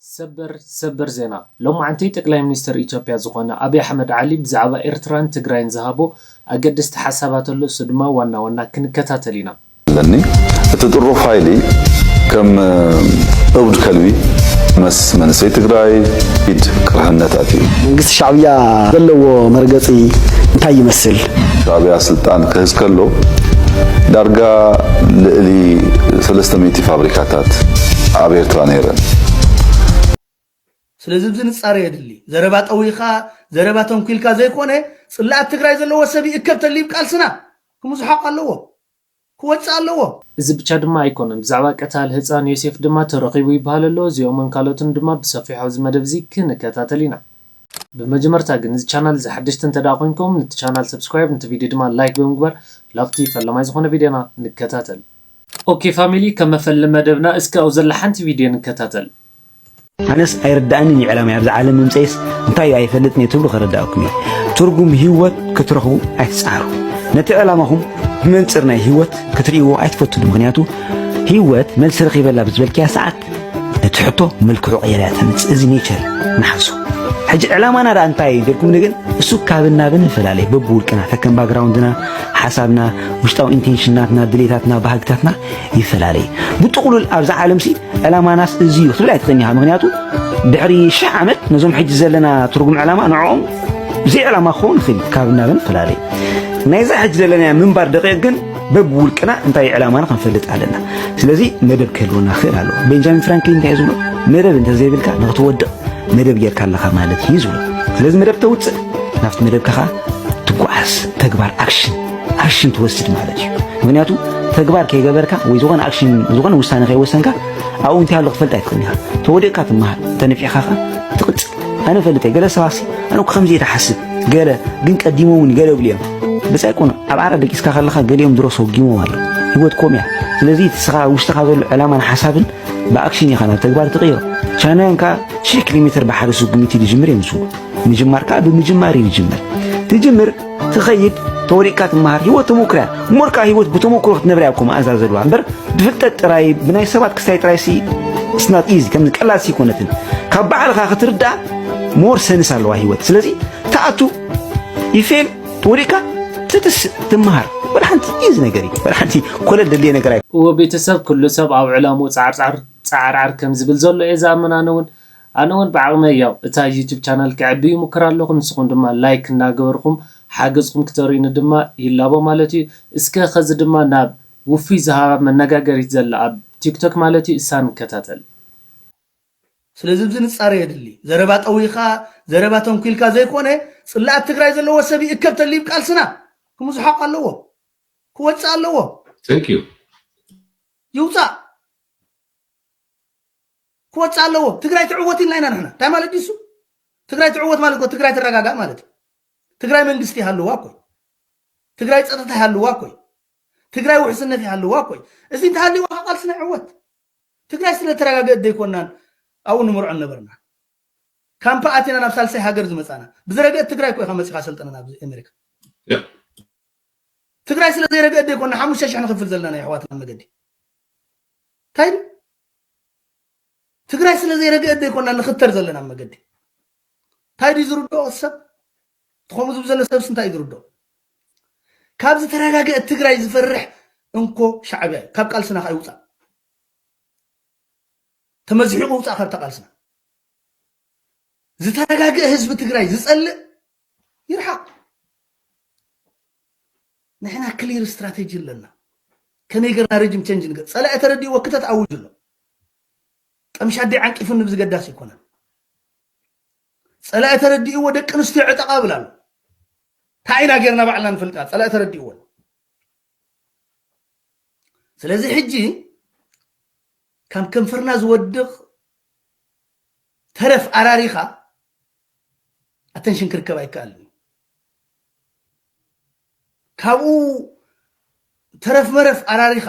ሰበር ሰበር ዜና። ሎማዓንቲ ጠቅላይ ሚኒስትር ኢትዮጵያ ዝኾነ ኣብይ ኣሕመድ ዓሊ ብዛዕባ ኤርትራን ትግራይን ዝሃቦ ኣገደስቲ ሓሳባት ኣሎ። እሱ ድማ ዋና ዋና ክንከታተል ኢና። ኣለኒ። እቲ ጥሩፍ ሓይሊ ከም እብድ ከልቢ ምስ መንእሰይ ትግራይ ኢድ ቅርሕነት ኣትዩ። መንግስቲ ሻዕብያ ዘለዎ መርገፂ እንታይ ይመስል? ሻዕብያ ስልጣን ክሕዝ ከሎ ዳርጋ ልዕሊ ሰለስተ ሚእቲ ፋብሪካታት ኣብ ኤርትራ ነይረን። ስለዚ ብዝንፃረ የድሊ። ዘረባ ጠዊኻ፣ ዘረባ ተንኲልካ ዘይኮነ፣ ፅላኣት ትግራይ ዘለዎ ሰብ ይእከብ ተልዩ ቃልስና ክምዝሓቕ ኣለዎ፣ ክወፅእ ኣለዎ። እዚ ብቻ ድማ ኣይኮነን። ብዛዕባ ቀታሊ ህፃን ዮሴፍ ድማ ተረኺቡ ይበሃል ኣሎ። እዚኦምን ካልኦትን ድማ ብሰፊሑ ኣብዚ መደብ እዚ ክንከታተል ኢና። ብመጀመርታ ግን እዚ ቻናል እዚ ሓደሽቲ እንተ ደኣ ኮይንኩም ነቲ ቻናል ሰብስክራይብ፣ ነቲ ቪድዮ ድማ ላይክ ብምግባር ላፍቲ ፈለማይ ዝኾነ ቪድዮና ንከታተል። ኦኬ ፋሚሊ፣ ከም መፈሊ መደብና እስከ ኣብ ዘላ ሓንቲ ቪድዮ ንከታተል። ኣነስ ኣይርድኣንን እዩ ዕላማይ ኣብዚ ዓለም ምምፀይስ እንታይ እዩ ኣይፈልጥን እየ ትብሉ ከረድኣኩም እየ። ትርጉም ህይወት ክትረኽቡ ኣይትፅዓሩ። ነቲ ዕላማኹም ብመንፅር ናይ ህይወት ክትርእይዎ ኣይትፈትኑ። ምኽንያቱ ህይወት መልሲ ረኺበላ ብዝበልክያ ሰዓት ነቲ ሕቶ መልክዑ ቀይራ እያ ተምፅእ። እዚ ኔቸር ንሓዞ። ሕጂ ዕላማና ደኣ እንታይ እዩ ኢልኩም ግን እሱ ካብን ናብን ይፈላለ እዩ። በብውልቅና ተከም ባክግራውንድና፣ ሓሳብና፣ ውሽጣዊ ኢንቴንሽናትና፣ ድሌታትና፣ ባህግታትና ይፈላለ እዩ። ብጥቕሉል ኣብዛ ዓለምሲ ዕላማናስ እዚ እዩ ክትብል ኣይትኽእልን ኢኻ። ምኽንያቱ ድሕሪ ሽሕ ዓመት ነዞም ሕጂ ዘለና ትርጉም ዕላማ ንዕኦም ብዘይ ዕላማ ክኸውን ይኽእል እዩ። ካብን ናብን ይፈላለ እዩ። ናይዛ ሕጂ ዘለናያ ምንባር ደቂቕ ግን በብውልቅና እንታይ እዩ ዕላማና ክንፈልጥ ኣለና። ስለዚ መደብ ክህልወና ክኽእል ኣለዎ። ቤንጃሚን ፍራንክሊን እንታይ እዩ ዝብሎ? መደብ እንተዘይብልካ ንኽትወድቕ መደብ ጌርካ ኣለኻ ማለት እዩ ዝብሎ። ስለዚ መደብ ተውፅእ፣ ናብቲ መደብካ ኸዓ ትጓዓዝ። ተግባር ኣክሽን፣ ኣክሽን ትወስድ ማለት እዩ። ምኽንያቱ ተግባር ከይገበርካ ወይ ዝኾነ ኣክሽን፣ ዝኾነ ውሳነ ከይወሰንካ ኣብኡ እንታይ ኣሎ ክትፈልጥ ኣይትኽእልን ኢኻ። ተወዲቕካ ትመሃር፣ ተነፊሕካ ኸዓ ትቕፅል። ኣነ እፈልጥ እየ፣ ገለ ሰባትሲ ኣነ እኮ ከምዚ እየ ዝሓስብ፣ ገለ ግን ቀዲሞምኒ ገለ ይብሉ እዮም። ብጻይ ኮነ ኣብ ዓራት ደቂስካ ከለኻ ገሊኦም ድሮ ሰጒሞም ኣለዉ። ህይወት ከምኡ እያ። ስለዚ እቲ ንስኻ ውሽጥኻ ዘሎ ዕላማን ሓሳብን ብኣክሽን ኢኻ ናብ ተግባር ትቕይሮ። ቻይናውያን ከኣ ሽሕ ኪሎ ሜትር ብሓደ ስጉሚቲ ዝጅምር እዮም ዝብሉ። ምጅማር ከኣ ብምጅማር እዩ ዝጅመር። ትጅምር፣ ትኸይድ፣ ተወዲቕካ ትመሃር፣ ህይወት ተመኩሮ እያ። እሞ ከኣ ህይወት ብተመኩሮ ክትነብር እያ እኮ መኣዛ ዘለዋ እምበር ብፍልጠት ጥራይ ብናይ ሰባት ክስታይ ጥራይሲ it's not easy፣ ከምዚ ቀላልሲ ኣይኮነትን። ካብ ባዕልኻ ክትርድኣ more sense ኣለዋ ህይወት። ስለዚ ትኣቱ you fail ተወዲቕካ ትትስእ ትመሃር። ወላ ሓንቲ easy ነገር እዩ። ወላ ሓንቲ ኮለል ደልየ ነገር ኣይኮነን። እወ ቤተሰብ፣ ኩሉ ሰብ ኣብ ዕላምኡ ጻዕርጻዕር ጻዕርዓር ከም ዝብል ዘሎ እየ ዝኣምን። ኣነ እውን ኣነ እውን ብዓቕመይ ያው እታ ዩቱብ ቻናል ከዕቢ ይሙክር ኣለኹ። ንስኹም ድማ ላይክ እናገበርኩም ሓገዝኩም ክተርእዩኒ ድማ ይላቦ ማለት እዩ። እስከ ኸዚ ድማ ናብ ውፉይ ዝሃባ መነጋገሪት ዘላ ኣብ ቲክቶክ ማለት እዩ እሳ ንከታተል። ስለዚ ብዝንፃረ የድሊ። ዘረባ ጠዊኻ፣ ዘረባ ተንኲልካ ዘይኮነ፣ ፅላኣት ትግራይ ዘለዎ ሰብ ይእከብ ተልዩ ቃልስና ክምዝሓቕ ኣለዎ፣ ክወፅእ ኣለዎ። Thank you። ይውፃእ፣ ክወፅእ ኣለዎ። ትግራይ ትዕወት ኢልና ኢና ንሕና። እንታይ ማለት ድዩ እሱ? ትግራይ ትዕወት ማለት እኮ ትግራይ ትረጋጋእ ማለት እዩ። ትግራይ መንግስቲ ይሃልዋ እኮ እዩ። ትግራይ ፀጥታ ይሃልዋ እኮ እዩ። ትግራይ ውሕስነት ይሃልዋ እኮ እዩ። እዚ እንተሃልዋ ቃልስና ይዕወት። ትግራይ ስለ ተረጋገእት ዘይኮናን ኣብኡ ንምርዖ ነበርና። ካምፕ ኣቲና ናብ ሳልሳይ ሃገር ዝመፃና። ብዝረገእት ትግራይ እኮ ኢኻ መፂኻ ሰልጠነ ናብ ኣሜሪካ። Yeah። ትግራይ ስለ ዘይረገእት ዘይኮና ሓሙሽተ ሽሕ ንኽፍል ዘለና ናይ ኣሕዋትና መገዲ። እንታይ ድዩ? ትግራይ ስለ ዘይረገእት ዘይኮና ንኽተር ዘለና መገዲ። እንታይ ድዩ ዝርድኦ ሰብ? እቲ ከምኡ ዝብል ዘሎ ሰብስ እንታይ እዩ ዝርድኦ? ካብ ዝተረጋገእት ትግራይ ዝፈርሕ እንኮ ሻዕብያ እዩ። ካብ ቃልስና ከዓ ይውፃእ። ተመዚሑ ክውፃእ ካብታ ቃልስና። ዝተረጋገእ ህዝቢ ትግራይ ዝፀልእ ይርሓቕ። ንሕና ክሊር ስትራቴጂ ኣለና። ከመይ ገርና ሬጅም ቸንጅ ንገ-፣ ፀላኢ ተረዲእዎ ክተት ኣውጅ ኣሎ። ቀምሽ ኣደይ ዓንቂፉኒ ብዝገዳስ ኣይኮነን። ፀላኢ ተረዲእዎ ደቂ ኣንስትዮ ዕጠቓ ብል ኣሎ። እንታይ ኢና ጌርና ባዕልና ንፈልጣ፣ ፀላኢ ተረዲእዎ ኣሎ። ስለዚ ሕጂ ካብ ከንፈርና ዝወድቕ ተረፍ ኣራሪኻ ኣተንሽን ክርከብ ኣይከኣልን እዩ። ካብኡ ተረፍ መረፍ ኣራሪኻ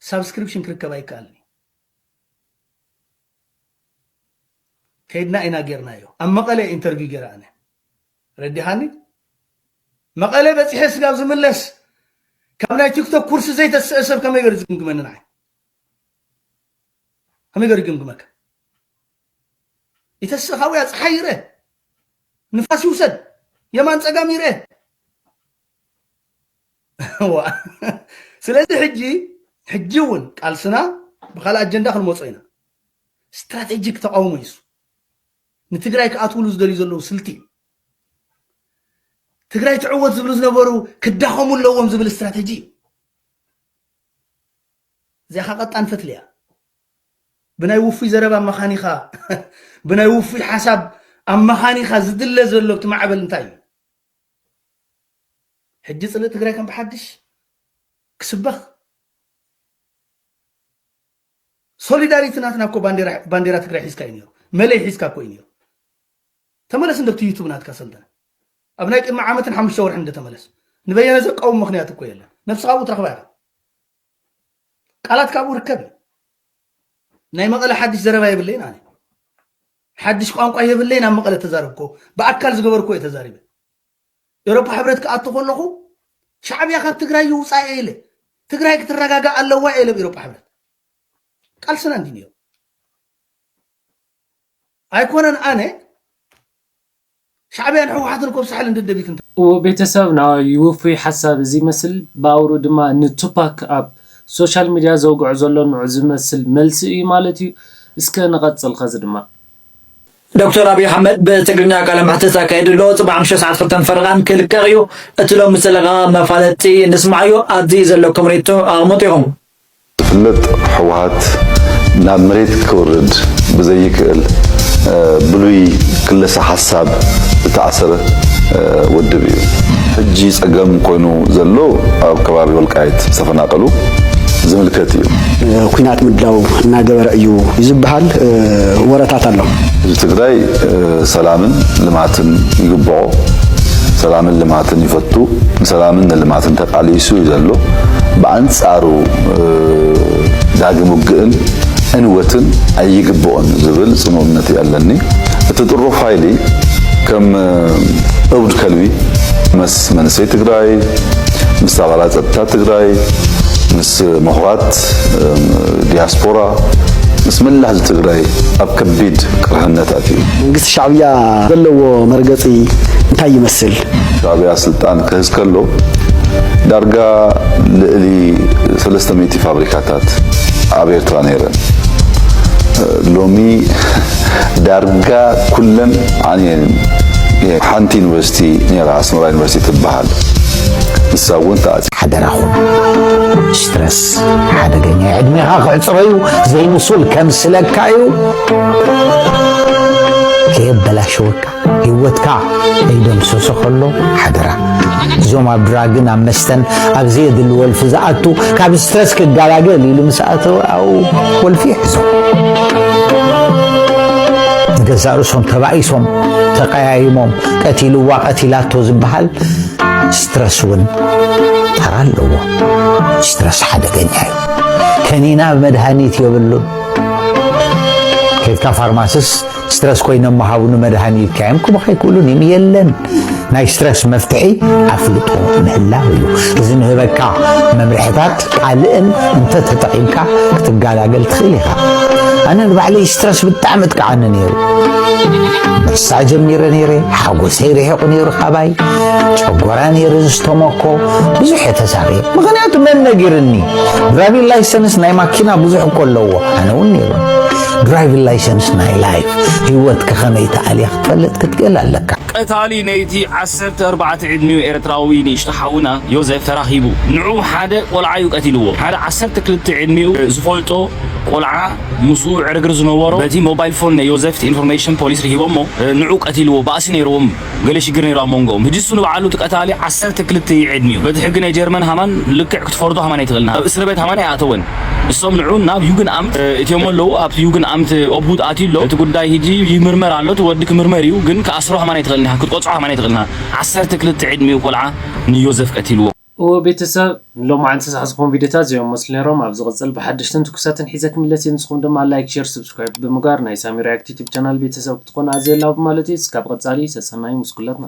ሳብስክሪፕሽን ክርከብ ኣይከኣልን እዩ። ከይድና ኢና ጌርናዮ። ኣብ መቐለ ኢንተርቪው ጌረ ኣነ። ረዲኻኒ? መቐለ በፂሐ ስጋብ ዝምለስ ካብ ናይ ቲክቶክ ኩርሲ ዘይተስአ ሰብ ከመይ ገይሩ ዝግምግመኒ ንዓይ? ከመይ ገይሩ ይግምግመካ? ይተስእ ካብያ፣ ፀሓይ ይርአ፣ ንፋስ ይውሰድ፣ የማን ፀጋም ይርአ። ዋ። ስለዚ ሕጂ፣ ሕጂ እውን ቃልስና ብካልእ ኣጀንዳ ክንመጾ ኢና። ስትራቴጂክ ተቃውሞ እዩ እሱ። ንትግራይ ክኣትውሉ ዝደልዩ ዘለዉ ስልቲ፣ ትግራይ ትዕወት ዝብሉ ዝነበሩ ክዳኸሙ ኣለዎም ዝብል ስትራቴጂ እዩ። እዚኣ ኸ ቀጣን ፈትሊ እያ። ብናይ ውፉይ ዘረባ ኣመኻኒኻ፣ ብናይ ውፉይ ሓሳብ ኣመኻኒኻ ዝድለ ዘሎ እቲ ማዕበል እንታይ እዩ? ሕጂ ጽልእ ትግራይ ከም ብሓድሽ ክስበኽ? ሶሊዳሪቲ ናትና እኮ ባንዴራ፣ ባንዴራ ትግራይ ሒዝካ እዩ ነይሩ። መለይ ሒዝካ እኮ እዩ ነይሩ። ተመለስ እንዶ እቲ ዩቱብ ናትካ ሰልጠነ። ኣብ ናይ ቅድሚ ዓመትን ሓሙሽተ ወርሕን እንዶ ተመለስ። ንበየነ ዘቃውም ምኽንያት እኮ የለን። ነብስኻ ኣብኡ ትረኽባ ኢኻ። ቃላት ካብኡ ርከብ እዩ። ናይ መቐለ ሓድሽ ዘረባ የብለይን ኣነ። ሓድሽ ቋንቋ የብለይን ኣብ መቐለ ተዛረብኮ። ብኣካል ዝገበርኮ እየ ተዛሪበ። ኤውሮፓ ሕብረት ክኣቱ ከለኹ ሻዕብያ ካብ ትግራይ ይውፃእ እየ ኢለ። ትግራይ ክትረጋጋእ ኣለዋ እየ ኢለ ኣብ ኤውሮፓ ሕብረት። ቃልስና እንዲ ነይሩ። ኣይኮነን ኣነ ሻዕብያን ህወሓትን ኮብ ሳሕል እንደ ደቢት እንተ እዎ ቤተሰብ ናይ ውፉይ ሓሳብ እዚ ይመስል። ብኣውሩ ድማ ንቱፓክ ኣብ ሶሻል ሚድያ ዘውግዖ ዘሎ ንዑ ዝመስል መልሲ እዩ ማለት እዩ። እስከ ንቐጽል። ኸዚ ድማ ዶክተር ኣብይ ኣሕመድ ብትግርኛ ቃለ መሕትት ኣካይዱ ኣሎ። ጽባሕ ምሸት ሰዓት ክልተን ፈረቓን ክልቀቕ እዩ። እቲ ሎሚ ዝለቐቐ መፋለጢ ንስማዓዮ። ኣብዚ ዘለኩም ሪቶ ኣቕምጡ ኢኹም። ዝፍለጥ ህወሓት ናብ መሬት ክውርድ ብዘይክእል፣ እ፣ ብሉይ ክለሳ ሓሳብ ዝተኣሰረ፣ እ፣ ውድብ እዩ። ሕጂ ጸገም ኮይኑ ዘሎ ኣብ ከባቢ ወልቃይት ዝተፈናቀሉ ዝምልከት እዩ። ኩናት ምድላው እናገበረ እዩ ዝበሃል፣ እ፣ ወረታት ኣሎ። ህዝቢ ትግራይ፣ እ፣ ሰላምን ልማትን ይግብኦ። ሰላምን ልማትን ይፈቱ። ንሰላምን ንልማትን ተቃሊሱ እዩ ዘሎ። ብኣንጻሩ፣ እ፣ ዳግም ውግእን ዕንወትን ኣይግብኦን ዝብል ጽኑዕ እምነት ኣለኒ። እቲ ጥሩፍ ሓይሊ ከም፣ እ፣ እብድ ከልቢ ምስ መንእሰይ ትግራይ፣ ምስ ኣባላት ጸጥታ ትግራይ፣ ምስ ምሁራት፣ እ፣ ዲያስፖራ፣ ምስ መላእ ህዝቢ ትግራይ ኣብ ከቢድ ቅርህነት ኣትዩ። መንግስቲ ሻዕብያ ዘለዎ መርገጺ እንታይ ይመስል? ሻዕብያ ስልጣን ክሕዝ ከሎ ዳርጋ ልዕሊ ሰለስተ ሚእቲ ፋብሪካታት ኣብ ኤርትራ ነይረን። ሎሚ ዳርጋ ኩለን ዓንየን። ሓንቲ ዩኒቨርሲቲ ነይራ፣ ኣስመራ ዩኒቨርሲቲ ትበሃል። ንሳ እውን ተዓጽያ። ሓደራኹም፣ ስትረስ ሓደገኛ እዩ። ዕድሜኻ ክዕጽሮ እዩ፣ ዘይንሱል ከምስለካ እዩ። ከየበላሸወካ፣ ህይወትካ ከይደምሰሶ ከሎ ሓደራ። እዞም ኣብ ድራግን ኣብ መስተን ኣብ ዘየድሊ ወልፊ ዝኣቱ፣ ካብ ስትረስ ክገላገል ኢሉ ምስ ኣተወ ኣብኡ ወልፊ ይሕዞ። ንገዛእ ርእሶም ተባኢሶም፣ ተቀያይሞም፣ ቀቲልዋ ቀቲላቶ ዝበሃል ስትረስ እውን ተራ ኣለዎ። ስትረስ ሓደገኛ እዩ። ከኒና መድሃኒት የብሉን። ኬድካ ፋርማስስ ስትረስ ኮይኖም መሃቡኒ መድሃኒት ኢልካዮም ክብኻ ኣይክእሉን እዮም። የለን። ናይ ስትረስ መፍትሒ ኣፍልጦ ምህላው እዩ። እዚ ንህበካ መምርሕታት ካልእን እንተ ተጠቒምካ ክትገላገል ትኽእል ኢኻ። ኣነ ንባዕለይ ስትረስ ብጣዕሚ እጥቅዓኒ ነይሩ። ምርሳዕ ጀሚረ ነይረ፣ ሓጎሰይ ርሒቑ ነይሩ ካባይ፣ ጨጎራ ነይሩ ዝተመኮ፣ ብዙሕ እየ ተሳቒየ። ምኽንያቱ መን ነጊርኒ? ድራይቪንግ ላይሰንስ ናይ ማኪና ብዙሕ እኮ ኣለዎ፣ ኣነ እውን ነይሩ። ድራይቪንግ ላይሰንስ ናይ ላይፍ፣ ህይወትካ ከመይ ተኣልያ ክትፈልጥ ክትክእል ኣለካ። ቀታሊ ነይቲ ዓሰርተ ኣርባዕተ ዕድሚኡ ኤርትራዊ ንእሽቶ ሓውና ዮዘፍ ተራኺቡ። ንዑ ሓደ ቆልዓ እዩ ቀቲልዎ። ሓደ ዓሰርተ ክልተ ዕድሚኡ ዝፈልጦ ቆልዓ ምስኡ ዕርግር ዝነበሮ በቲ ሞባይል ፎን ናይ ዮዘፍ ኢንፎርሜሽን ፖሊስ ረኺቦሞ፣ ንዑ ቀቲልዎ። ባእሲ ነይርዎም፣ ገለ ሽግር ነይሩ ኣብ መንጎኦም። ሕጂ እሱ ንባዕሉ እቲ ቀታሊ ዓሰርተ ክልተ እዩ ዕድሚኡ። በቲ ሕጊ ናይ ጀርመን ሃማን ልክዕ ክትፈርዶ ሃማን ኣይትኽእልና። ኣብ እስር ቤት ሃማን ኣይኣተወን። እሶም ንዑ ናብ ዩግን ኣምት እትዮሞ ኣለዉ። ኣብቲ ዩግን ኣምት ኦብሁት ኣትዩ ኣሎ። እቲ ጉዳይ ሕጂ ይምርመር ኣሎ። እቲ ወዲ ክምርመር እዩ፣ ግን ክኣስሮ ሃማን ኣይትኽእልና፣ ክትቆጽዖ ሃማን ኣይትኽእልና። ዓሰርተ ክልተ ዕድሚኡ ቆልዓ ንዮዘፍ ቀቲልዎ። እዎ ቤተሰብ፣ ንሎማዓንቲ ዝሓዝኹም ቪዲዮታት እዚኦም መስሉ ነይሮም። ኣብ ዝቕጽል ብሓደሽትን ትኩሳትን ሒዘ ክምለስ እየ። ንስኹም ድማ ላይክ፣ ሼር፣ ሰብስክራይብ ብምግባር ናይ ሳሚ ሪያክት ዩቲዩብ ቻናል ቤተሰብ ክትኾኑ ኣዝየ ላቡ ማለት እዩ። እስካብ ቀጻሊ ሰሰናዩ ምስ ኩላትና።